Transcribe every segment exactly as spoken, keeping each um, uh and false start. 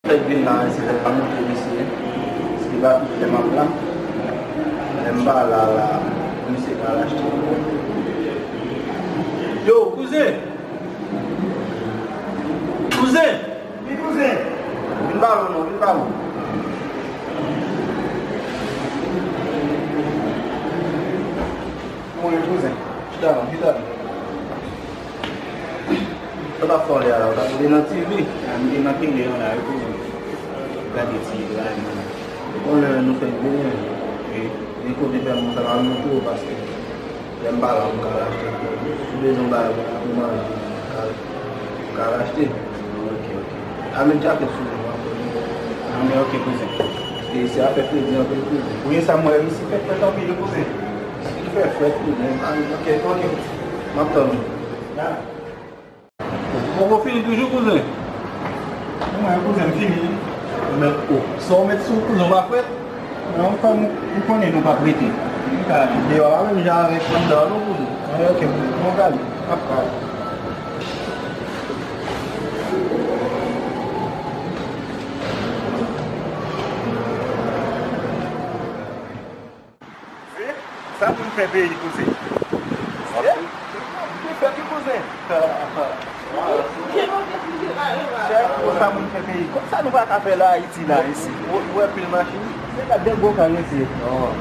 Fèk vin la, se fèk pa montre misye. Se pa tout lè m ap la. Lè m pa la, la, misye ka al achte. Yo, kouzen! Kouzen! Wi, kouzen! Vin ba mwen non, vin ba mwen. Mwen, kouzen. Chita non, chita non. Sa w t ap fè w lè a la? Ou t ap gade nan T V? A, m te nan tele an la, wi, kouzen. Gade ti drame. Bon, lè nou fèk vini, wi, gen kote fè m, fè m al montre w, paske lè m pa la, m ka al achte. Si w bezwen bagay pou manje, m ka al, m ka al achte. Ok, ok. A, men djakèt sou mwen, m ap fè nou. A, men ok, kouzen. E se afè kredi anpil, kouzen. Wi, sa m wè isi fèk fèt anpil, kouzen. Isi fè frèt, kouzen. A, ok, ok. M ap tann ou. Poko fini toujou, kouzen? Mwen, kouzen, m fini. Men, o, sa w met sou kouzen, w pa frèt? Non, kòm ou konnen nou p ap rete. M ka ale. Deyò a pa menm jan avèk anndan an non, kouzen. Anben, ok, kouzen. Mwen prale. M ap prale. Sa moun fè peyi, kouzen. Wi, fè ki kouzen. Chèf, sa moun fè peyi. Kòmsa nou pa ka fè la Ayiti la, isi. Ou wè pil machin? Se ka de gwo kay, mesye. Non.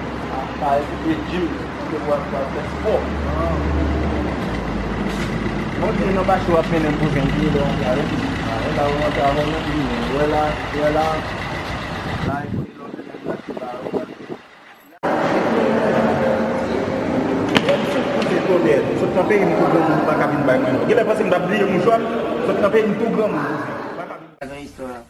Kay, e jim. Se pou al fè spò. Bon, di nan mache w ap mennen m pou jwenn pye lè w antre avèk li. A, e la, ou antre avè w menm, ou wè la, ou wè la. La, e kote lòt nèg la ki la, ou wè. Sot nan peyi m tou granmoun pa ka vin bay mwen non. Genlè panse m t ap bliye mouchwa m. Sot nan peyi m tou granmoun. Pa ka vin bay mwen.